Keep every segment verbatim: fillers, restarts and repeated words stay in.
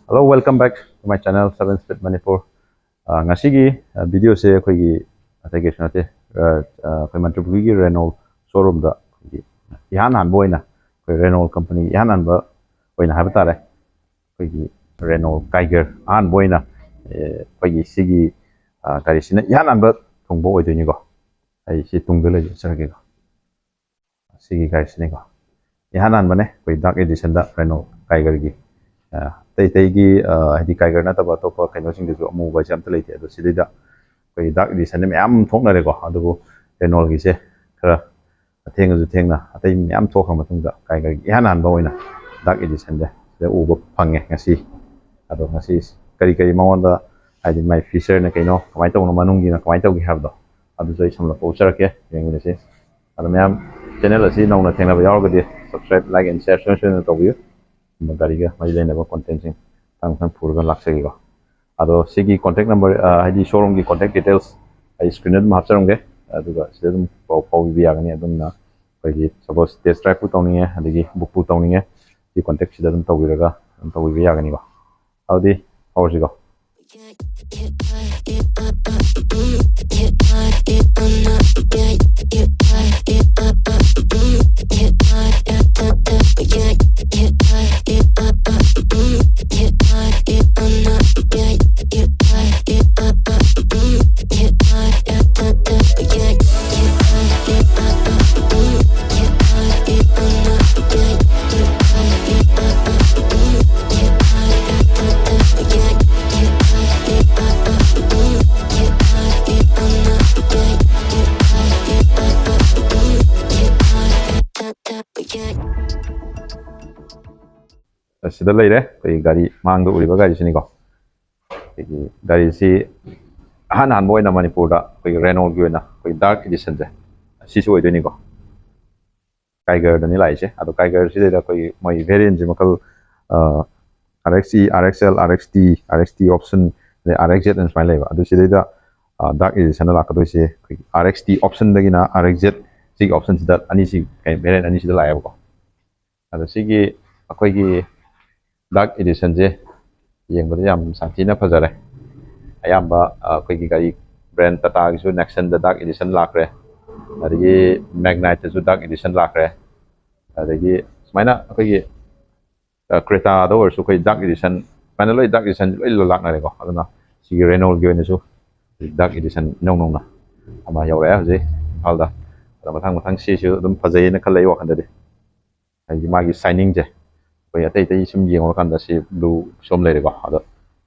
Hello, welcome back to my channel, Seven Speed Manipur. ꯑ, ꯉꯁꯤꯒꯤ, ꯑ, videoꯁꯦ ꯑꯩꯈꯣꯏꯒꯤ ꯑꯇꯩ ꯀꯩꯁꯨ ꯅꯠꯇꯦ, ꯑ, ꯑ, ꯑꯩꯈꯣꯏ ꯃꯟꯇ꯭ꯔꯤꯄꯨꯈ꯭ꯔꯤꯒꯤ Renault showroomꯗ ꯑꯩꯈꯣꯏꯒꯤ ꯏꯍꯥꯟ ꯍꯥꯟꯕ ꯑꯣꯏꯅ, ꯑꯩꯈꯣꯏ Renault company ꯏꯍꯥꯟ ꯍꯥꯟꯕ ꯑꯣꯏꯅ ꯍꯥꯏꯕ ꯇꯥꯔꯦ, ꯑꯩꯈꯣꯏꯒꯤ Renault Kiger ꯑꯍꯥꯟꯕ ꯑꯣꯏꯅ, ꯑꯦ, ꯑꯩꯈꯣꯏꯒꯤ ꯁꯤꯒꯤ, ꯑ, ꯒꯥꯔꯤꯁꯤꯅ ꯏꯍꯥꯟ ꯍꯥꯟꯕ ꯊꯨꯡꯕ ꯑꯣꯏꯗꯣꯏꯅꯤꯀꯣ꯫ ꯑꯩ ꯁꯤ ꯇꯨꯡꯗ ꯂꯩꯖꯔꯒꯦꯀꯣ꯫ ꯁꯤꯒꯤ ꯒꯥꯔꯤꯁꯤꯅꯤꯀꯣ, ꯏꯍꯥꯟ ꯍꯥꯟꯕꯅꯦ ꯑꯩꯈꯣꯏ dark editionꯗ Renault Kigerꯒꯤ꯫ ꯑ, ꯑꯇꯩ ꯑꯇꯩꯒꯤ, ꯑ, ꯍꯥꯏꯗꯤ Kiger ꯅꯠꯇꯕ ꯑꯇꯣꯞꯄ ꯀꯩꯅꯣꯁꯤꯡꯗꯁꯨ ꯑꯃꯨꯕ ꯍꯥꯏꯁꯦ ꯑꯝꯇ ꯂꯩꯇꯦ, ꯑꯗꯣ ꯁꯤꯗꯩꯗ ꯑꯩꯈꯣꯏ dark editionꯗꯤ ꯃꯌꯥꯝ ꯊꯣꯛꯅꯔꯦꯀꯣ, ꯑꯗꯨꯕꯨ Renaultꯒꯤꯁꯦ ꯈꯔ ꯑꯊꯦꯡꯉꯁꯨ ꯊꯦꯡꯅ ꯑꯇꯩ ꯃꯌꯥꯝ ꯊꯣꯛꯈ꯭ꯔ ꯃꯇꯨꯡꯗ Kigerꯒꯤ ꯏꯍꯥꯟ ꯍꯥꯟꯕ ꯑꯣꯏꯅ dark editionꯁꯦ ꯁꯤꯗ ꯎꯕ ꯐꯪꯉꯦ ꯉꯁꯤ꯫ ꯑꯗꯣ ꯉꯁꯤ ꯀꯔꯤ ꯀꯔꯤ ꯃꯉꯣꯟꯗ, ꯍꯥꯏꯗꯤ ꯃꯥꯏ featureꯅ ꯀꯩꯅꯣ, ꯀꯃꯥꯏꯅ ꯇꯧꯕꯅꯣ, ꯃꯅꯨꯡꯒꯤꯅ ꯀꯃꯥꯏꯅ ꯇꯧꯒꯦ ꯍꯥꯏꯕꯗꯣ, ꯑꯗꯨꯁꯨ ꯑꯩ ꯁꯝꯂꯞꯄ ꯎꯠꯆꯔꯛꯀꯦ, ꯌꯦꯡꯃꯤꯟꯅꯁꯤ꯫ ꯑꯗꯣ ꯃꯌꯥꯝ, channel ꯑꯁꯤ ꯅꯧꯅ ꯊꯦꯡꯅꯕ ꯌꯥꯎꯔꯒꯗꯤ subscribe, like and share ꯁꯣꯏꯗꯅ ꯁꯣꯏꯗꯅ ꯇꯧꯕꯤꯌꯨ꯫ ꯑꯗꯨꯒ ꯒꯥꯔꯤꯒ ꯃꯔꯤ ꯂꯩꯅꯕ contentꯁꯤꯡ ꯃꯊꯪ ꯃꯊꯪ ꯄꯨꯔꯒ ꯂꯥꯛꯆꯒꯦꯀꯣ꯫ ꯑꯗꯣ ꯁꯤꯒꯤ contact number, ꯑ, ꯍꯥꯏꯗꯤ showroomꯒꯤ contact details ꯑꯩ screenꯗ ꯑꯗꯨꯝ ꯍꯥꯞꯆꯔꯝꯒꯦ, ꯑꯗꯨꯒ ꯁꯤꯗ ꯑꯗꯨꯝ ꯄꯥꯎ ꯐꯥꯎꯕꯤꯕ ꯌꯥꯒꯅꯤ꯫ ꯑꯗꯨꯝꯅ ꯑꯩꯈꯣꯏꯒꯤ suppose test driveꯄꯨ ꯇꯧꯅꯤꯡꯉꯦ, ꯑꯗꯒꯤ bookꯄꯨ ꯇꯧꯅꯤꯡꯉꯦ, ꯁꯤ contactꯁꯤꯗ ꯑꯗꯨꯝ ꯇꯧꯕꯤꯔꯒ ꯑꯗꯨꯝ ꯇꯧꯕꯤꯕ ꯌꯥꯒꯅꯤꯀꯣ꯫ ꯑꯗꯨꯗꯤ ꯍꯧꯔꯁꯤꯀꯣ꯫ ꯑꯁꯤꯗ ꯂꯩꯔꯦ, ꯑꯩꯈꯣꯏ ꯒꯥꯔꯤ ꯃꯥꯡꯗ ꯎꯔꯤꯕ ꯒꯥꯔꯤꯁꯤꯅꯤꯀꯣ꯫ ꯑꯩꯈꯣꯏꯒꯤ ꯒꯥꯔꯤꯁꯤ ꯑꯍꯥꯟ ꯑꯍꯥꯟꯕ ꯑꯣꯏꯅ ꯃꯅꯤꯄꯨꯔꯗ ꯑꯩꯈꯣꯏꯒꯤ Renaultꯒꯤ ꯑꯣꯏꯅ ꯑꯩꯈꯣꯏ dark editionꯁꯦ ꯁꯤꯁꯨ ꯑꯣꯏꯗꯣꯏꯅꯤꯀꯣ꯫ Kigerꯗꯅꯤ ꯂꯥꯛꯏꯁꯦ꯫ ꯑꯗꯣ Kigerꯁꯤꯗꯩꯗ ꯑꯩꯈꯣꯏꯒꯤ ꯃꯣꯏ variantꯁꯦ ꯃꯈꯜ, ꯑ, RXE, RXL, RXT, RXT option, ꯑꯗꯩ RXZ ꯑꯅ ꯁꯨꯃꯥꯏꯅ ꯂꯩꯕ꯫ ꯑꯗꯨ ꯁꯤꯗꯩꯗ, ꯑ, dark editionꯗ ꯂꯥꯛꯀꯗꯣꯏꯁꯦ ꯑꯩꯈꯣꯏꯒꯤ RXT optionꯗꯒꯤꯅ RXZ ꯁꯤꯒꯤ optionꯁꯤꯗ ꯑꯅꯤꯁꯤ, variant ꯑꯅꯤꯁꯤꯗ ꯂꯥꯛꯑꯦꯕꯀꯣ꯫ ꯑꯗꯣ ꯁꯤꯒꯤ ꯑꯩꯈꯣꯏꯒꯤ dark editionꯁꯦ ꯌꯦꯡꯕꯗ ꯌꯥꯝ ꯁꯥꯊꯤꯅ ꯐꯖꯔꯦ꯫ ꯑꯌꯥꯝꯕ ꯑꯩꯈꯣꯏꯒꯤ ꯒꯥꯔꯤ ꯕ꯭ꯔꯦꯟ ꯇꯥꯇꯥꯒꯤꯁꯨ ꯅꯦꯛꯁꯟꯗ ꯗꯥꯔꯛ ꯏꯗꯤꯁꯟ ꯂꯥꯛꯈ꯭ꯔꯦ, ꯑꯗꯒꯤ ꯃꯦꯒꯅꯥꯏꯠꯇꯁꯨ ꯗꯥꯔꯛ ꯏꯗꯤꯁꯟ ꯂꯥꯛꯈ꯭ꯔꯦ, ꯑꯗꯒꯤ ꯁꯨꯃꯥꯏꯅ ꯑꯩꯈꯣꯏꯒꯤ ꯀ꯭ꯔꯦꯇꯥꯗ ꯑꯣꯏꯔꯁꯨ ꯑꯩꯈꯣꯏ ꯗꯥꯔꯛ ꯏꯗꯤꯁꯟ ꯁꯨꯃꯥꯏꯅ ꯂꯣꯏ ꯗꯥꯔꯛ ꯏꯗꯤꯁꯟ ꯂꯣꯏ ꯂꯥꯛꯅꯔꯦꯀꯣ꯫ ꯑꯗꯨꯅ ꯁꯤꯒꯤ ꯔꯦꯅꯣꯜꯒꯤ ꯑꯣꯏꯅꯁꯨ ꯗꯥꯔꯛ ꯏꯗꯤꯁꯟ ꯏꯅꯧ ꯅꯧꯅ ꯑꯃ ꯌꯧꯔꯛꯑꯦ ꯍꯧꯖꯤꯛ ꯏꯝꯐꯥꯜꯗ꯫ ꯑꯗꯣ ꯃꯊꯪ ꯃꯊꯪ ꯁꯤꯁꯨ ꯑꯗꯨꯝ ꯐꯖꯩꯌꯦꯅ ꯈꯜꯂꯦ ꯑꯩ ꯋꯥꯈꯜꯗꯗꯤ꯫ ꯍꯥꯏꯗꯤ ꯃꯥꯒꯤ ꯁꯥꯏꯅꯤꯡꯁꯦ ꯑꯩꯈꯣꯏ ꯑꯇꯩ ꯑꯇꯩ ꯁꯨꯝ ꯌꯦꯡꯉꯨꯔꯀꯥꯟꯗ ꯁꯤ ꯕ꯭ꯂꯨꯁꯨ ꯑꯃ ꯂꯩꯔꯦꯀꯣ꯫ ꯑꯗꯣ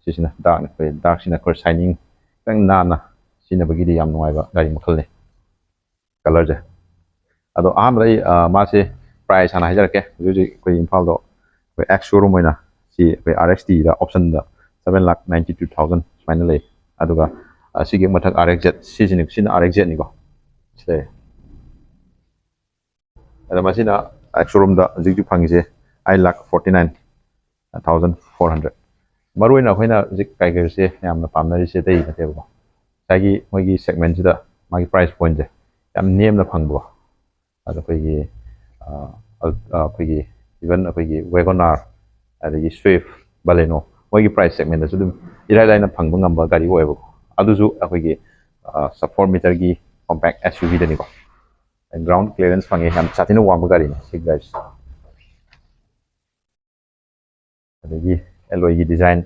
ꯁꯤꯁꯤꯅ ꯗꯥꯔꯛꯅꯤ, ꯑꯩꯈꯣꯏ ꯗꯥꯔꯛꯁꯤꯅ ꯑꯩꯈꯣꯏ ꯁꯥꯏꯅꯤꯡ ꯈꯤꯇꯪ ꯅꯥꯟꯅ ꯁꯤꯖꯤꯟꯅꯕꯒꯤꯗꯤ ꯌꯥꯝ ꯅꯨꯡꯉꯥꯏꯕ ꯒꯥꯔꯤ ꯃꯈꯜꯅꯤ꯫ ꯀꯂꯔꯁꯦ꯫ ꯑꯗꯣ ꯑꯍꯥꯟꯕꯗ ꯑꯩ ꯃꯥꯁꯦ ꯄ꯭ꯔꯥꯏꯁ ꯍꯥꯟꯅ ꯍꯥꯏꯖꯔꯛꯀꯦ꯫ ꯍꯧꯖꯤꯛ ꯍꯧꯖꯤꯛ ꯑꯩꯈꯣꯏ ꯏꯝꯐꯥꯜꯗꯣ ꯑꯩꯈꯣꯏ ꯑꯦꯛꯁ ꯁꯣꯔꯨꯝ ꯑꯣꯏꯅ ꯁꯤ ꯑꯩꯈꯣꯏ R X T ꯗ ꯑꯣꯞꯁꯟꯗ seven lakh ninety two thousand ꯁꯨꯃꯥꯏꯅ ꯂꯩ꯫ ꯑꯗꯨꯒ ꯑꯁꯤꯒꯤ ꯃꯊꯛ R X Z ꯁꯤꯁꯤꯅꯤ, ꯁꯤꯅ R X Z ꯅꯤꯀꯣ꯫ ꯁꯤ ꯂꯩꯔꯦ꯫ ꯑꯗ ꯃꯁꯤꯅ ꯑꯦꯛꯁ ꯁꯣꯔꯨꯝꯗ ꯍꯧꯖꯤꯛ ꯍꯧꯖꯤꯛ ꯐꯪꯉꯤꯁꯦ eight lakh forty nine thousand four hundred꯫ ꯃꯔꯨ ꯑꯣꯏꯅ ꯑꯩꯈꯣꯏꯅ ꯍꯧꯖꯤꯛ ꯀꯥꯏꯒꯔꯁꯦ ꯌꯥꯝꯅ ꯄꯥꯝꯅꯔꯤꯁꯦ ꯑꯇꯩ ꯅꯠꯇꯦꯕꯀꯣ, ꯉꯁꯥꯏꯒꯤ ꯃꯣꯏꯒꯤ ꯁꯦꯒꯃꯦꯟꯁꯤꯗ ꯃꯥꯒꯤ ꯄ꯭ꯔꯥꯏꯁ ꯄꯣꯏꯟꯁꯦ ꯌꯥꯝ ꯅꯦꯝꯅ ꯐꯪꯕꯀꯣ꯫ ꯑꯗꯣ ꯑꯩꯈꯣꯏꯒꯤ ꯑꯩꯈꯣꯏꯒꯤ ꯏꯚꯟ ꯑꯩꯈꯣꯏꯒꯤ WagonR, ꯑꯗꯒꯤ Swift, Baleno, ꯃꯣꯏꯒꯤ ꯄ꯭ꯔꯥꯏꯁ ꯁꯦꯒꯃꯦꯟꯗꯁꯨ ꯑꯗꯨꯝ ꯏꯔꯥꯏ ꯂꯥꯏꯅ ꯐꯪꯕ ꯉꯝꯕ ꯒꯥꯔꯤ ꯑꯣꯏꯌꯦꯕꯀꯣ꯫ ꯑꯗꯨꯁꯨ ꯑꯩꯈꯣꯏꯒꯤ sub four meterꯒꯤ compact SUV ꯗꯅꯤꯀꯣ꯫ Ground clearance ꯐꯪꯉꯦ, ꯌꯥꯝ ꯁꯥꯊꯤꯅ ꯋꯥꯡꯕ ꯒꯥꯔꯤꯅꯤ ꯁꯤ ꯒꯥꯔꯤꯁꯦ꯫ ꯑꯗꯒꯤ ꯑꯦꯂꯣꯏꯒꯤ ꯗꯤꯖꯥꯏꯟ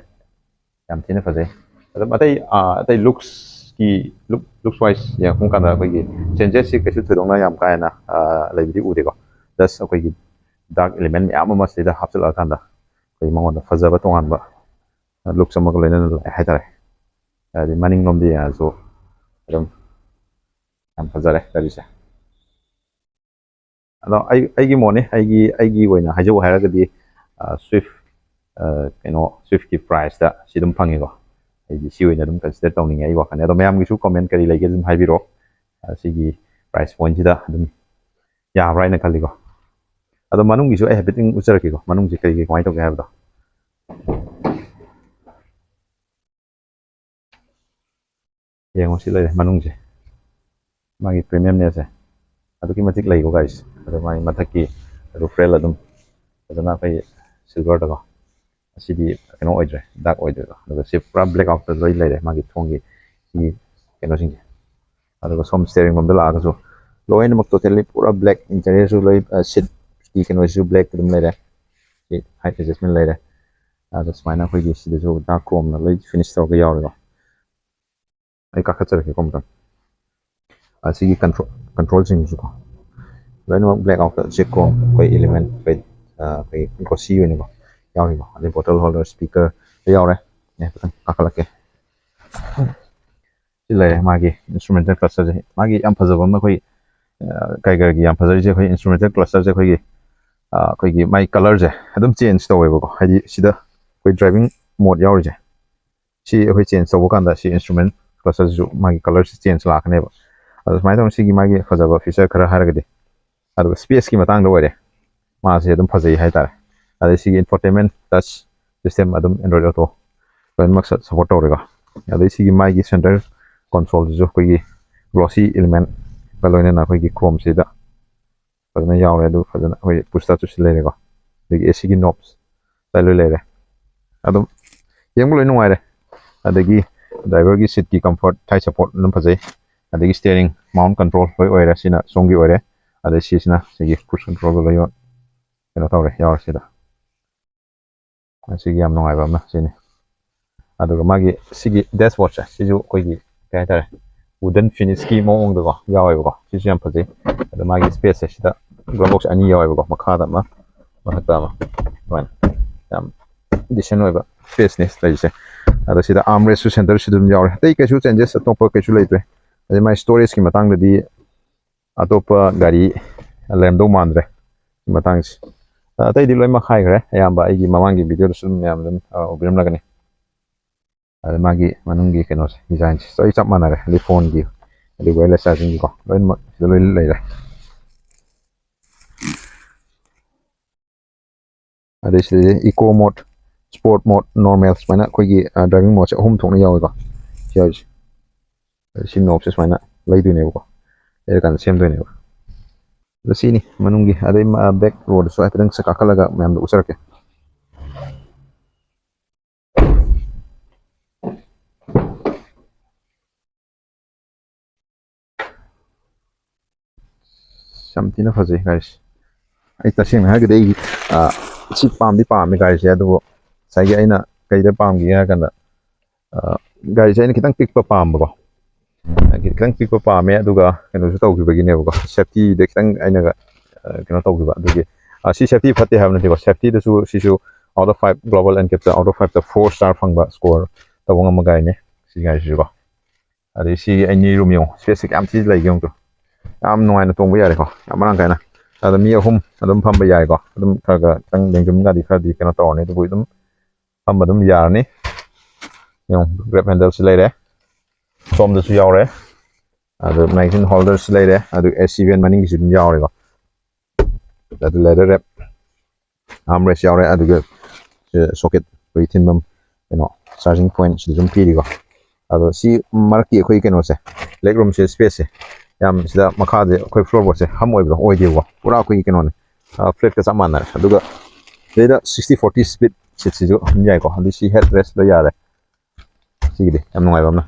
ꯌꯥꯝ ꯊꯤꯅ ꯐꯖꯩ꯫ ꯑꯗꯨꯝ ꯑꯇꯩ ꯑꯇꯩ ꯂꯨꯛꯁꯀꯤ ꯂꯨꯛ ꯂꯨꯛꯁ ꯋꯥꯏꯁ ꯌꯦꯡꯉꯛꯄ ꯀꯥꯟꯗ ꯑꯩꯈꯣꯏꯒꯤ ꯆꯦꯟꯖꯦꯁꯁꯤ ꯀꯩꯁꯨ ꯊꯣꯏꯗꯣꯛꯅ ꯌꯥꯝ ꯀꯥ ꯍꯦꯟꯅ ꯂꯩꯕꯗꯤ ꯎꯗꯦꯀꯣ꯫ ꯖꯁ ꯑꯩꯈꯣꯏꯒꯤ ꯗꯥꯔꯛ ꯏꯂꯤꯃꯦꯟ ꯃꯌꯥꯝ ꯑꯃ ꯁꯤꯗ ꯍꯥꯞꯆꯤꯜꯂꯛꯑꯀꯥꯟꯗ ꯑꯩꯈꯣꯏ ꯃꯉꯣꯟꯗ ꯐꯖꯕ ꯇꯣꯉꯥꯟꯕ ꯂꯨꯛꯁ ꯑꯃꯒ ꯂꯣꯏꯅꯅ ꯂꯥꯛꯑꯦ ꯍꯥꯏꯇꯥꯔꯦ꯫ ꯍꯥꯏꯗꯤ ꯃꯅꯤꯡꯂꯣꯝꯗ ꯌꯦꯡꯉꯁꯨ ꯑꯗꯨꯝ ꯌꯥꯝ ꯐꯖꯔꯦ ꯒꯥꯔꯤꯁꯦ꯫ ꯑꯗꯣ ꯑꯩ ꯑꯩꯒꯤ ꯃꯣꯠꯅꯤ, ꯑꯩꯒꯤ ꯑꯩꯒꯤ ꯑꯣꯏꯅ ꯍꯥꯏꯖꯧ ꯍꯥꯏꯔꯒꯗꯤ ꯁ꯭ꯋꯤꯐ ꯀꯩꯅꯣ ꯁ꯭ꯋꯤꯐꯀꯤ ꯄ꯭ꯔꯥꯏꯁꯇ ꯁꯤ ꯑꯗꯨꯝ ꯐꯪꯉꯤꯀꯣ꯫ ꯑꯩꯗꯤ ꯁꯤ ꯑꯣꯏꯅ ꯑꯗꯨꯝ ꯀꯟꯁꯤꯗꯔ ꯇꯧꯅꯤꯡꯉꯦ ꯑꯩ ꯋꯥꯈꯜꯗ꯫ ꯑꯗꯣ ꯃꯌꯥꯝꯒꯤꯁꯨ ꯀꯣꯃꯦꯟ ꯀꯔꯤ ꯂꯩꯒꯦ ꯑꯗꯨꯝ ꯍꯥꯏꯕꯤꯔꯛꯑꯣ꯫ ꯁꯤꯒꯤ ꯄ꯭ꯔꯥꯏꯁ ꯄꯣꯏꯟꯁꯤꯗ ꯑꯗꯨꯝ ꯌꯥꯕ꯭ꯔꯥ ꯍꯥꯏꯅ ꯈꯜꯂꯤꯀꯣ꯫ ꯑꯗꯣ ꯃꯅꯨꯡꯒꯤꯁꯨ ꯑꯩ ꯍꯥꯏꯐꯦꯠꯇꯪ ꯎꯠꯆꯔꯛꯀꯦꯀꯣ, ꯃꯅꯨꯡꯁꯦ ꯀꯔꯤ ꯀꯔꯤ ꯀꯃꯥꯏꯅ ꯇꯧꯒꯦ ꯍꯥꯏꯕꯗꯣ꯫ ꯌꯦꯡꯉꯣ ꯁꯤ ꯂꯩꯔꯦ ꯃꯅꯨꯡꯁꯦ, ꯃꯥꯒꯤ ꯄ꯭ꯔꯤꯃꯤꯌꯝꯅꯦꯁꯁꯦ ꯑꯗꯨꯛꯀꯤ ꯃꯇꯤꯛ ꯂꯩꯀꯣ ꯒꯥꯔꯤꯁꯦ꯫ ꯑꯗꯣ ꯃꯥꯒꯤ ꯃꯊꯛꯀꯤ roof rail ꯑꯗꯨꯝ ꯐꯖꯅ ꯑꯩꯈꯣꯏꯒꯤ ꯁꯤꯜꯚꯔꯗꯀꯣ ꯑꯁꯤꯗꯤ ꯀꯩꯅꯣ ꯑꯣꯏꯗ꯭ꯔꯦ, ꯗꯥꯛ ꯑꯣꯏꯗ꯭ꯔꯦꯗꯣ꯫ ꯑꯗꯨꯒ ꯁꯤ ꯄꯨꯔꯥ ꯕ꯭ꯂꯦꯛ ꯑꯥꯎꯠꯇ ꯂꯣꯏ ꯂꯩꯔꯦ, ꯃꯥꯒꯤ ꯊꯣꯡꯒꯤ ꯁꯤꯒꯤ ꯀꯩꯅꯣꯁꯤꯡꯁꯦ꯫ ꯑꯗꯨꯒ ꯁꯣꯝ ꯁ꯭ꯇꯤꯌꯔꯤꯡ ꯂꯣꯝꯗ ꯂꯥꯛꯑꯒꯁꯨ ꯂꯣꯏꯅꯃꯛ ꯇꯣꯇꯦꯜꯂꯤ ꯄꯨꯔꯥ ꯕ꯭ꯂꯦꯛ, ꯏꯟꯇꯤꯔꯤꯌꯔꯁꯨ ꯂꯣꯏ, ꯁꯤꯠꯀꯤ ꯀꯩꯅꯣꯁꯤꯁꯨ ꯕ꯭ꯂꯦꯛ ꯑꯗꯨꯝ ꯂꯩꯔꯦ꯫ ꯁꯤ ꯍꯥꯏꯠ ꯑꯦꯗꯖꯁꯃꯦꯟ ꯂꯩꯔꯦ꯫ ꯑꯗꯣ ꯁꯨꯃꯥꯏꯅ ꯑꯩꯈꯣꯏꯒꯤ ꯁꯤꯗꯁꯨ ꯗꯥꯛ ꯀ꯭ꯔꯣꯝꯅ ꯂꯣꯏ ꯐꯤꯅꯤꯁ ꯇꯧꯔꯒ ꯌꯥꯎꯔꯦꯀꯣ꯫ ꯑꯩ ꯀꯥꯈꯠꯆꯔꯛꯀꯦꯀꯣ ꯑꯃꯨꯛꯇꯪ꯫ ꯑꯁꯤꯒꯤ ꯀꯟꯇ꯭ꯔꯣꯜ ꯀꯟꯇ꯭ꯔꯣꯜꯁꯤꯡꯁꯤꯀꯣ ꯂꯣꯏꯅꯃꯛ ꯕ꯭ꯂꯦꯛ ꯑꯥꯎꯠꯇ ꯆꯦꯛ ꯀ꯭ꯔꯣꯝ ꯑꯩꯈꯣꯏ ꯏꯂꯤꯃꯦꯟ ꯑꯩꯈꯣꯏ ꯑꯩꯈꯣꯏ ꯒ꯭ꯂꯣꯁꯤ ꯑꯣꯏꯅꯀꯣ ꯌꯥꯎꯔꯤꯀꯣ꯫ ꯑꯗꯩ ꯕꯣꯇꯜ ꯍꯣꯜꯗꯔ, ꯁ꯭ꯄꯤꯀꯔ ꯂꯣꯏ ꯌꯥꯎꯔꯦ꯫ ꯑꯩ ꯈꯤꯇꯪ ꯀꯥꯈꯠꯂꯛꯀꯦ꯫ ꯁꯤ ꯂꯩꯔꯦ ꯃꯥꯒꯤ ꯏꯟꯁꯇ꯭ꯔꯨꯃꯦꯟꯇꯦꯜ ꯀ꯭ꯂꯁꯇꯔꯁꯦ꯫ ꯃꯥꯒꯤ ꯌꯥꯝ ꯐꯖꯕ ꯑꯃꯅ ꯑꯩꯈꯣꯏ ꯀꯥꯏꯒꯔꯒꯤ ꯌꯥꯝ ꯐꯖꯔꯤꯁꯦ ꯑꯩꯈꯣꯏ ꯏꯟꯁꯇ꯭ꯔꯨꯃꯦꯟꯇꯦꯜ ꯀ꯭ꯂꯁꯇꯔꯁꯦ ꯑꯩꯈꯣꯏꯒꯤ ꯑꯩꯈꯣꯏꯒꯤ ꯃꯥꯏ ꯀꯂꯔꯁꯦ ꯑꯗꯨꯝ ꯆꯦꯟꯖ ꯇꯧꯋꯦꯕꯀꯣ꯫ ꯍꯥꯏꯗꯤ ꯁꯤꯗ ꯑꯩꯈꯣꯏ ꯗ꯭ꯔꯥꯏꯚꯤꯡ ꯃꯣꯠ ꯌꯥꯎꯔꯤꯁꯦ ꯁꯤ ꯑꯩꯈꯣꯏ ꯆꯦꯟꯖ ꯇꯧꯕ ꯀꯥꯟꯗ ꯁꯤ ꯏꯟꯁꯇ꯭ꯔꯨꯃꯦꯟ ꯀ꯭ꯂꯁꯇꯔꯁꯤꯁꯨ ꯃꯥꯒꯤ ꯀꯂꯔꯁꯤ ꯆꯦꯟꯖ ꯂꯥꯛꯀꯅꯦꯕ꯫ ꯑꯗꯣ ꯁꯨꯃꯥꯏꯅ ꯇꯧꯅ ꯁꯤꯒꯤ ꯃꯥꯒꯤ ꯐꯖꯕ ꯐꯤꯆꯔ ꯈꯔ ꯍꯥꯏꯔꯒꯗꯤ ꯑꯗꯨꯒ ꯁ꯭ꯄꯦꯁꯀꯤ ꯃꯇꯥꯡꯗ ꯑꯣꯏꯔꯦ꯫ ꯃꯥꯁꯦ ꯑꯗꯨꯝ ꯐꯖꯩ ꯍꯥꯏꯇꯥꯔꯦ꯫ ꯑꯗꯩ ꯁꯤꯒꯤ ꯏꯟꯐꯣꯇꯦꯟꯃꯦꯟ ꯇꯆ ꯁꯤꯁꯇꯦꯝ ꯑꯗꯨꯝ ꯑꯦꯟꯗ꯭ꯔꯣꯏꯗ ꯑꯣꯇꯣ ꯂꯣꯏꯅꯃꯛ ꯁꯞꯄꯣꯔꯠ ꯇꯧꯔꯦꯀꯣ꯫ ꯑꯗꯩ ꯁꯤꯒꯤ ꯃꯥꯒꯤ ꯁꯦꯟꯇꯔ ꯀꯣꯟꯁꯣꯜꯁꯤꯁꯨ ꯑꯩꯈꯣꯏꯒꯤ ꯒ꯭ꯂꯣꯁꯤ ꯏꯂꯤꯃꯦꯟꯒ ꯂꯣꯏꯅꯅ ꯑꯩꯈꯣꯏꯒꯤ ꯀ꯭ꯔꯣꯝꯁꯤꯗ ꯐꯖꯅ ꯌꯥꯎꯔꯦ꯫ ꯑꯗꯨ ꯐꯖꯅ ꯑꯩꯈꯣꯏ ꯄꯨꯁ ꯁ꯭ꯇꯥꯔꯠꯁꯨ ꯁꯤ ꯂꯩꯔꯦꯀꯣ꯫ ꯑꯗꯒꯤ ꯑꯦ ꯁꯤꯒꯤ ꯅꯣꯞꯁ ꯂꯣꯏ ꯂꯩꯔꯦ꯫ ꯑꯗꯨꯝ ꯌꯦꯡꯕ ꯂꯣꯏ ꯅꯨꯡꯉꯥꯏꯔꯦ꯫ ꯑꯗꯒꯤ ꯗ꯭ꯔꯥꯏꯚꯔꯒꯤ ꯁꯤꯠꯀꯤ ꯀꯝꯐꯣꯔꯠ, ꯊꯥꯏ ꯁꯞꯄꯣꯔꯠ ꯑꯗꯨꯝ ꯐꯖꯩ꯫ ꯑꯗꯒꯤ ꯁ꯭ꯇꯤꯌꯔꯤꯡ ꯃꯥꯎꯟ ꯀꯟꯇ꯭ꯔꯣꯜ ꯂꯣꯏ ꯑꯣꯏꯔꯦ꯫ ꯁꯤꯅ ꯁꯣꯝꯒꯤ ꯑꯣꯏꯔꯦ꯫ ꯑꯗꯩ ꯁꯤꯁꯤꯅ ꯁꯤꯒꯤ ꯀ꯭ꯔꯨꯁ ꯀꯟꯇ꯭ꯔꯣꯜꯒ ꯂꯣꯏ ꯀꯩꯅꯣ ꯇꯧꯔꯦ, ꯌꯥꯎꯔꯦ ꯁꯤꯗ꯫ ꯁꯤꯒꯤ ꯌꯥꯝ ꯅꯨꯡꯉꯥꯏꯕ ꯑꯃ ꯁꯤꯅꯤ꯫ ꯑꯗꯨꯒ ꯃꯥꯒꯤ ꯁꯤꯒꯤ ꯗꯦꯁꯕꯣꯔꯗꯁꯦ ꯁꯤꯁꯨ ꯑꯩꯈꯣꯏꯒꯤ ꯀꯩ ꯍꯥꯏꯇꯥꯔꯦ, ꯋꯨꯗꯟ ꯐꯤꯅꯤꯁꯀꯤ ꯃꯑꯣꯡꯗꯀꯣ ꯌꯥꯎꯋꯦꯕꯀꯣ꯫ ꯁꯤꯁꯨ ꯌꯥꯝ ꯐꯖꯩ꯫ ꯑꯗꯣ ꯃꯥꯒꯤ ꯁ꯭ꯄꯦꯁꯁꯦ ꯁꯤꯗ ꯒ꯭ꯂꯣꯕꯣꯛꯁ ꯑꯅꯤ ꯌꯥꯎꯋꯦꯕꯀꯣ, ꯃꯈꯥꯗ ꯑꯃ ꯃꯊꯛꯇ ꯑꯃ, ꯑꯗꯨꯃꯥꯏꯅ ꯌꯥꯝ ꯗꯤꯁꯦꯟ ꯑꯣꯏꯕ ꯁ꯭ꯄꯦꯁꯅꯤ ꯂꯩꯔꯤꯁꯦ꯫ ꯑꯗꯣ ꯁꯤꯗ ꯑꯥꯔꯝ ꯔꯦꯁꯁꯨ ꯁꯦꯟꯇꯔꯁꯨ ꯑꯗꯨꯝ ꯌꯥꯎꯔꯦ꯫ ꯑꯇꯩ ꯀꯩꯁꯨ ꯆꯦꯟꯖꯦꯁ ꯑꯇꯣꯞꯄ ꯀꯩꯁꯨ ꯂꯩꯇ꯭ꯔꯦ꯫ ꯑꯗꯩ ꯃꯥꯏ ꯁ꯭ꯇꯣꯔꯦꯖꯀꯤ ꯃꯇꯥꯡꯗꯗꯤ ꯑꯇꯣꯞꯄ ꯒꯥꯔꯤ ꯂꯩꯔꯝꯗꯧ ꯃꯥꯟꯗ꯭ꯔꯦ ꯁꯤ ꯃꯇꯥꯡꯁꯦ꯫ ꯑꯇꯩꯗꯤ ꯂꯣꯏꯅꯃꯛ ꯍꯥꯏꯈ꯭ꯔꯦ ꯑꯌꯥꯝꯕ꯫ ꯑꯩꯒꯤ ꯃꯃꯥꯡꯒꯤ ꯚꯤꯗꯤꯑꯣꯗꯁꯨ ꯑꯗꯨꯝ ꯃꯌꯥꯝ ꯑꯗꯨꯝ ꯎꯕꯤꯔꯝꯂꯒꯅꯤ꯫ ꯑꯗ ꯃꯥꯒꯤ ꯃꯅꯨꯡꯒꯤ ꯀꯩꯅꯣꯁꯦ, ꯗꯤꯖꯥꯏꯟꯁꯦ ꯂꯣꯏ ꯆꯞ ꯃꯥꯟꯅꯔꯦ꯫ ꯂꯣꯏ ꯐꯣꯟꯒꯤ ꯑꯗꯩ ꯋꯥꯌꯔꯂꯦꯁ ꯆꯥꯔꯖꯤꯡꯒꯤꯀꯣ ꯂꯣꯏꯅꯃꯛ ꯁꯤꯗ ꯂꯣꯏ ꯂꯩꯔꯦ꯫ ꯑꯗꯩ ꯁꯤꯗꯩ ꯏꯀꯣ ꯃꯣꯠ, ꯁ꯭ꯄꯣꯔꯠ ꯃꯣꯠ, ꯅꯣꯔꯃꯦꯜ ꯁꯨꯃꯥꯏꯅ ꯑꯩꯈꯣꯏꯒꯤ ꯗ꯭ꯔꯥꯏꯚꯤꯡ ꯃꯣꯠꯁꯦ ꯑꯍꯨꯝ ꯊꯣꯛꯅ ꯌꯥꯎꯋꯦꯀꯣ꯫ ꯁꯤ ꯌꯥꯎꯔꯤꯁꯦ꯫ ꯑꯗꯩ ꯁꯤ ꯅꯣꯞꯁꯦ ꯁꯨꯃꯥꯏꯅ ꯂꯩꯗꯣꯏꯅꯦꯕꯀꯣ꯫ ꯂꯩꯔꯀꯥꯟꯗ ꯁꯦꯝꯗꯣꯏꯅꯦꯕ꯫ ꯑꯗꯣ ꯁꯤꯅꯤ ꯃꯅꯨꯡꯒꯤ꯫ ꯑꯗꯩ ꯕꯦꯛ ꯔꯣꯗꯁꯨ ꯍꯥꯏꯐꯦꯠꯇꯪ ꯀꯥꯈꯠꯂꯒ ꯃꯌꯥꯝꯗ ꯎꯠꯆꯔꯛꯀꯦ꯫ ꯌꯥꯝ ꯊꯤꯅ ꯐꯖꯩ ꯒꯥꯔꯤꯁꯦ꯫ ꯑꯩ ꯇꯁꯦꯡꯅ ꯍꯥꯏꯔꯒꯗꯤ ꯑꯩ ꯁꯤ ꯄꯥꯝꯗꯤ ꯄꯥꯝꯃꯦ ꯒꯥꯔꯤꯁꯦ, ꯑꯗꯨꯕꯨ ꯉꯁꯥꯏꯒꯤ ꯑꯩꯅ ꯀꯩꯗ ꯄꯥꯝꯒꯦ ꯍꯥꯏꯔ ꯀꯥꯟꯗ ꯒꯥꯔꯤꯁꯦ ꯑꯩꯅ ꯈꯤꯇꯪ ꯄꯤꯛꯄ ꯄꯥꯝꯕꯀꯣ꯫ ꯈꯤꯇꯪ ꯄꯤꯛꯄ ꯄꯥꯝꯃꯦ, ꯑꯗꯨꯒ ꯀꯩꯅꯣꯁꯨ ꯇꯧꯈꯤꯕꯒꯤꯅꯦꯕꯀꯣ, ꯁꯦꯐꯇꯤꯗ ꯈꯤꯇꯪ ꯑꯩꯅ ꯀꯩꯅꯣ ꯇꯧꯈꯤꯕ꯫ ꯑꯗꯨꯒꯤ ꯁꯤ ꯁꯦꯐꯇꯤ ꯐꯠꯇꯦ ꯍꯥꯏꯕ ꯅꯠꯇꯦꯀꯣ, ꯁꯦꯐꯇꯤꯗꯁꯨ ꯁꯤꯁꯨ out of five global NCAPꯇ out of fiveꯇ four star ꯐꯪꯕ score ꯇꯧꯕ ꯉꯝꯕ ꯒꯥꯔꯤꯅꯦ ꯁꯤ ꯒꯥꯔꯤꯁꯤꯁꯨꯀꯣ꯫ ꯑꯗꯩ ꯁꯤ ꯑꯩ ꯅꯤꯔꯨꯝ ꯌꯦꯡꯉꯣ, spaceꯁꯦ ꯀꯌꯥꯝ ꯊꯤꯅ ꯂꯩꯒꯦ ꯌꯦꯡꯉꯣ꯫ ꯌꯥꯝ ꯅꯨꯡꯉꯥꯏꯅ ꯇꯣꯡꯕ ꯌꯥꯔꯦꯀꯣ, ꯌꯥꯝ ꯃꯔꯥꯡ ꯀꯥꯏꯅ꯫ ꯑꯗ ꯃꯤ ꯑꯍꯨꯝ ꯑꯗꯨꯝ ꯐꯝꯕ ꯌꯥꯏꯀꯣ꯫ ꯑꯗꯨꯝ ꯈꯔ ꯈꯔ ꯈꯤꯇꯪ ꯂꯦꯡꯖꯨꯝꯒꯗꯤ ꯈꯔꯗꯤ ꯀꯩꯅꯣ ꯇꯧꯔꯅꯤ, ꯑꯗꯨꯕꯨ ꯑꯗꯨꯝ ꯐꯝꯕ ꯑꯗꯨꯝ ꯌꯥꯔꯅꯤ꯫ ꯌꯦꯡꯉꯣ, grab handleꯁꯤ ꯂꯩꯔꯦ, ꯁꯣꯝꯗꯁꯨ ꯌꯥꯎꯔꯦ꯫ ꯑꯗꯨ magazine holderꯁꯨ ꯂꯩꯔꯦ, ꯑꯗꯨ AC vent ꯃꯅꯤꯡꯒꯤꯁꯨ ꯑꯗꯨꯝ ꯌꯥꯎꯔꯦꯀꯣ꯫ ꯑꯗꯨ leather wrap armrest ꯌꯥꯎꯔꯦ, ꯑꯗꯨꯒ socket ꯑꯩꯈꯣꯏ ꯊꯤꯟꯐꯝ, ꯀꯩꯅꯣ, charging pointꯁꯨ ꯑꯗꯨꯝ ꯄꯤꯔꯤꯀꯣ꯫ ꯑꯗꯣ ꯁꯤ ꯃꯔꯛꯀꯤ ꯑꯩꯈꯣꯏ ꯀꯩꯅꯣꯁꯦ, leg roomꯁꯦ, spaceꯁꯦ ꯌꯥꯝ, ꯁꯤꯗ ꯃꯈꯥꯁꯦ ꯑꯩꯈꯣꯏ floorboardꯁꯦ hump ꯑꯣꯏꯕꯗꯣ ꯑꯣꯏꯗꯦꯕꯀꯣ, ꯄꯨꯔꯥ ꯑꯩꯈꯣꯏꯒꯤ ꯀꯩꯅꯣꯅꯦ, flatꯀ ꯆꯞ ꯃꯥꯟꯅꯔꯦ꯫ ꯑꯗꯨꯒ ꯁꯤꯗꯩꯗ sixty forty split seatꯁꯤꯁꯨ ꯑꯗꯨꯝ ꯌꯥꯏꯀꯣ꯫ ꯑꯗꯨ ꯁꯤ head restꯂꯣꯏ ꯌꯥꯔꯦ꯫ ꯁꯤꯒꯤꯗꯤ ꯌꯥꯝ ꯅꯨꯡꯉꯥꯏꯕ ꯑꯃꯅ꯫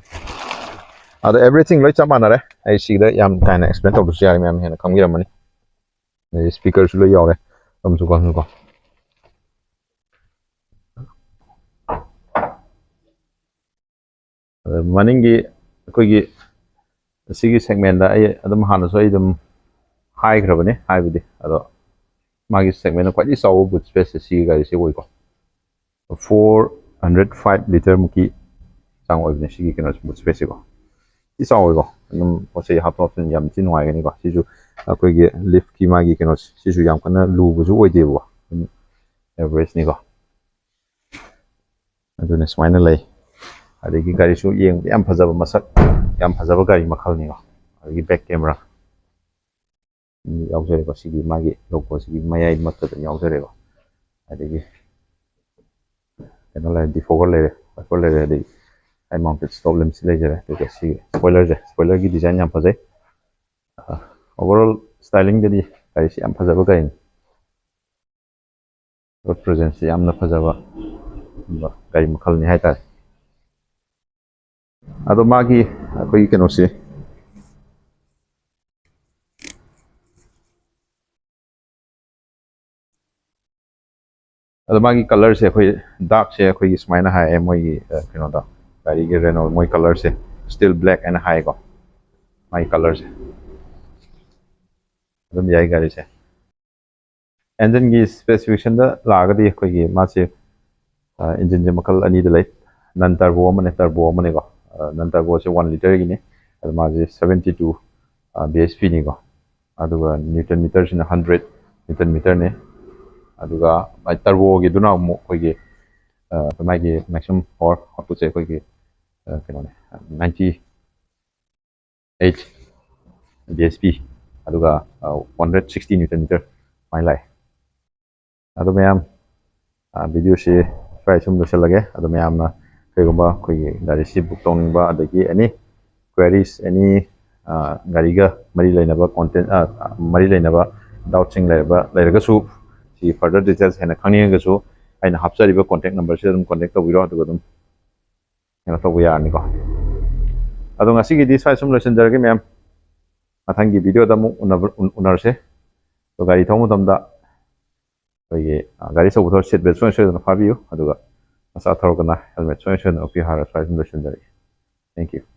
ꯑꯗꯣ everything ꯂꯣꯏ ꯆꯞ ꯃꯥꯟꯅꯔꯦ꯫ ꯑꯩ ꯁꯤꯗ ꯌꯥꯝ ꯀꯥ ꯍꯦꯟꯅ explain ꯇꯧꯗ꯭ꯔꯁꯨ ꯌꯥꯔꯦ, ꯃꯌꯥꯝ ꯍꯦꯟꯅ ꯈꯪꯕꯤꯔꯝꯃꯅꯤ꯫ ꯑꯗꯩ speakerꯁꯨ ꯂꯣꯏ ꯌꯥꯎꯔꯦ, ꯑꯗꯨꯝꯁꯨ ꯈꯪꯉꯨꯀꯣ꯫ ꯑꯗ ꯃꯅꯤꯡꯒꯤ ꯑꯩꯈꯣꯏꯒꯤ ꯁꯤꯒꯤ segmentꯇ ꯑꯩ ꯑꯗꯨꯝ ꯍꯥꯟꯅꯁꯨ ꯑꯩ ꯑꯗꯨꯝ ꯍꯥꯏꯈ꯭ꯔꯕꯅꯤ ꯍꯥꯏꯕꯗꯤ, ꯑꯗꯣ ꯃꯥꯒꯤ segmentꯇ ꯈ꯭ꯋꯥꯏꯗꯒꯤ ꯆꯥꯎꯕ boot spaceꯁꯦ ꯁꯤꯒꯤ ꯒꯥꯔꯤꯁꯦ ꯑꯣꯏꯀꯣ꯫ Four hundred five litre ꯃꯨꯛꯀꯤ ꯆꯥꯡ ꯑꯣꯏꯕꯅꯦ ꯁꯤꯒꯤ ꯀꯩꯅꯣ boot spaceꯁꯦꯀꯣ꯫ ꯊꯤ ꯆꯥꯎꯋꯦꯀꯣ꯫ ꯑꯗꯨꯝ ꯄꯣꯠ ꯆꯩ ꯍꯥꯞꯊꯣꯛ ꯍꯥꯞꯆꯤꯟ ꯌꯥꯝ ꯊꯤ ꯅꯨꯡꯉꯥꯏꯒꯅꯤꯀꯣ꯫ ꯁꯤꯁꯨ ꯑꯩꯈꯣꯏꯒꯤ liftꯀꯤ ꯃꯥꯒꯤ ꯀꯩꯅꯣꯁꯦ, ꯁꯤꯁꯨ ꯌꯥꯝ ꯀꯟꯅ ꯂꯨꯕꯁꯨ ꯑꯣꯏꯗꯦꯕꯀꯣ꯫ ꯑꯗꯨꯝ averageꯅꯤꯀꯣ꯫ ꯑꯗꯨꯅ ꯁꯨꯃꯥꯏꯅ ꯂꯩ꯫ ꯑꯗꯒꯤ ꯒꯥꯔꯤꯁꯨ ꯌꯦꯡꯕꯗ ꯌꯥꯝ ꯐꯖꯕ, ꯃꯁꯛ ꯌꯥꯝ ꯐꯖꯕ ꯒꯥꯔꯤ ꯃꯈꯜꯅꯤꯀꯣ꯫ ꯑꯗꯒꯤ back camera ꯌꯥꯎꯖꯔꯦꯀꯣ꯫ ꯁꯤꯒꯤ ꯃꯥꯒꯤ logoꯁꯤꯒꯤ ꯃꯌꯥꯏꯃꯛꯇꯗ ꯌꯥꯎꯖꯔꯦꯀꯣ꯫ ꯑꯗꯒꯤ ꯀꯩꯅꯣ ꯂꯩꯔꯦ, defogger ꯂꯩꯔꯦ, wiper ꯂꯩꯔꯦ, ꯑꯗꯒꯤ side mounted stop lampꯁꯤ ꯂꯩꯖꯔꯦ꯫ ꯑꯗꯨꯒ ꯁꯤꯒꯤ spoilerꯁꯦ, spoilerꯒꯤ design ꯌꯥꯝ ꯐꯖꯩ꯫ Overall stylingꯗꯗꯤ ꯒꯥꯔꯤꯁꯤ ꯌꯥꯝ ꯐꯖꯕ ꯒꯥꯔꯤꯅꯤ꯫ Road presenceꯁꯦ ꯌꯥꯝꯅ ꯐꯖꯕ ꯒꯥꯔꯤ ꯃꯈꯜꯅꯤ ꯍꯥꯏꯇꯥꯔꯦ꯫ ꯑꯗꯣ ꯃꯥꯒꯤ ꯑꯩꯈꯣꯏꯒꯤ ꯀꯩꯅꯣꯁꯦ, ꯑꯗꯣ ꯃꯥꯒꯤ ꯀꯂꯔꯁꯦ ꯑꯩꯈꯣꯏ ꯗꯥꯛꯁꯦ ꯑꯩꯈꯣꯏꯒꯤ ꯁꯨꯃꯥꯏꯅ ꯍꯥꯏꯌꯦ, ꯃꯣꯏꯒꯤ ꯑ, ꯀꯩꯅꯣꯗ, ꯒꯥꯔꯤꯒꯤ ꯔꯦꯅꯣꯜ ꯃꯣꯏ ꯀꯂꯔꯁꯦ ꯁ꯭ꯇꯤꯜ ꯕ꯭ꯂꯦꯛ ꯍꯥꯏꯅ ꯍꯥꯏꯌꯦꯀꯣ, ꯃꯥꯒꯤ ꯀꯂꯔꯁꯦ꯫ ꯑꯗꯨꯝ ꯌꯥꯏ ꯒꯥꯔꯤꯁꯦ꯫ ꯑꯦꯟꯖꯤꯟꯒꯤ ꯁ꯭ꯄꯦꯁꯤꯐꯤꯀꯦꯁꯟꯗ ꯂꯥꯛꯑꯒꯗꯤ ꯑꯩꯈꯣꯏꯒꯤ ꯃꯥꯁꯦ ꯏꯟꯖꯤꯟꯁꯦ ꯃꯈꯜ ꯑꯅꯤꯗ ꯂꯩ, ꯅꯟ ꯇꯔꯕꯣ ꯑꯃꯅꯦ, ꯇꯔꯕꯣ ꯑꯃꯅꯦꯀꯣ꯫ ꯅꯟ ꯇꯔꯕꯣꯁꯦ ꯋꯥꯟ ꯂꯤꯇꯔꯒꯤꯅꯤ꯫ ꯑꯗꯣ ꯃꯥꯁꯦ ꯁꯕꯦꯟꯇꯤ ꯇꯨ ꯕꯤ ꯑꯦꯁ ꯄꯤꯅꯤꯀꯣ꯫ ꯑꯗꯨꯒ ꯅ꯭ꯌꯨꯇꯟ ꯃꯤꯇꯔꯁꯤꯅ ꯍꯟꯗ꯭ꯔꯦꯠ ꯅ꯭ꯌꯨꯇꯟ ꯃꯤꯇꯔꯅꯦ꯫ ꯑꯗꯨꯒ ꯇꯔꯕꯣꯒꯤꯗꯨꯅ ꯑꯃꯨꯛ ꯑꯩꯈꯣꯏꯒꯤ ꯑ, ꯃꯥꯒꯤ ꯃꯦꯛꯁꯤꯃꯝ ꯄꯥꯋꯔ ꯑꯥꯎꯠꯄꯨꯠꯁꯦ ꯑꯩꯈꯣꯏꯒꯤ ꯑ, ꯀꯩꯅꯣꯅꯦ, ninety eight B S P, ꯑꯗꯨꯒ one hundred sixty newton metre ꯁꯨꯃꯥꯏꯅ ꯂꯥꯛꯑꯦ꯫ ꯑꯗꯣ ꯃꯌꯥꯝ, ꯚꯤꯗꯤꯑꯣꯁꯤ ꯁ꯭ꯋꯥꯏ ꯁꯨꯝ ꯂꯣꯏꯁꯤꯜꯂꯒꯦ꯫ ꯑꯗꯣ ꯃꯌꯥꯝꯅ ꯀꯩꯒꯨꯝꯕ ꯑꯩꯈꯣꯏꯒꯤ ꯒꯥꯔꯤꯁꯤ ꯕꯨꯛ ꯇꯧꯅꯤꯡꯕ, ꯑꯗꯒꯤ ꯑꯦꯅꯤ ꯀ꯭ꯋꯦꯔꯤꯁ, ꯑꯦꯅꯤ ꯒꯥꯔꯤꯒ ꯃꯔꯤ ꯂꯩꯅꯕ ꯀꯣꯟꯇꯦꯟ, ꯃꯔꯤ ꯂꯩꯅꯕ ꯗꯥꯎꯠꯁꯤꯡ ꯂꯩꯔꯕ, ꯂꯩꯔꯒꯁꯨ, ꯁꯤ ꯐꯔꯗꯔ ꯗꯤꯇꯦꯜꯁ ꯍꯦꯟꯅ ꯈꯪꯅꯤꯡꯉꯒꯁꯨ, ꯑꯩꯅ ꯍꯥꯞꯆꯔꯤꯕ ꯀꯣꯟꯇꯦꯛ ꯅꯝꯕꯔꯁꯤꯗ ꯑꯗꯨꯝ ꯀꯣꯟꯇꯦꯛ ꯇꯧꯕꯤꯔꯣ, ꯑꯗꯨꯒ ꯑꯗꯨꯝ ꯀꯩꯅꯣ ꯇꯧꯕ ꯌꯥꯔꯅꯤꯀꯣ꯫ ꯑꯗꯣ ꯉꯁꯤꯒꯤꯗꯤ ꯁ꯭ꯋꯥꯏ ꯁꯨꯝ ꯂꯣꯏꯁꯤꯟꯖꯔꯒꯦ ꯃꯌꯥꯝ꯫ ꯃꯊꯪꯒꯤ ꯚꯤꯗꯤꯑꯣꯗ ꯑꯃꯨꯛ ꯎꯅꯕ-, ꯎꯟ-, ꯎꯅꯔꯁꯦ꯫ ꯑꯗꯣ ꯒꯥꯔꯤ ꯊꯧꯕ ꯃꯇꯝꯗ ꯑꯩꯈꯣꯏꯒꯤ, ꯑ, ꯒꯥꯔꯤ ꯑꯆꯧꯕ ꯊꯧꯔ ꯁꯤꯠ ꯕꯦꯜꯠ ꯁꯨꯡꯁꯣꯏ ꯁꯣꯏꯗꯅ ꯐꯥꯕꯤꯌꯨ, ꯑꯗꯨꯒ ꯃꯆꯥ ꯊꯧꯔꯒꯅ ꯍꯦꯜꯃꯦꯠ ꯁꯨꯡꯁꯣꯏ ꯁꯣꯏꯗꯅ ꯎꯞꯄꯤꯌꯨ ꯍꯥꯏꯔꯒ ꯁ꯭ꯋꯥꯏ ꯁꯨꯝ ꯂꯣꯏꯁꯤꯟꯖꯔꯒꯦ꯫ Thank you꯫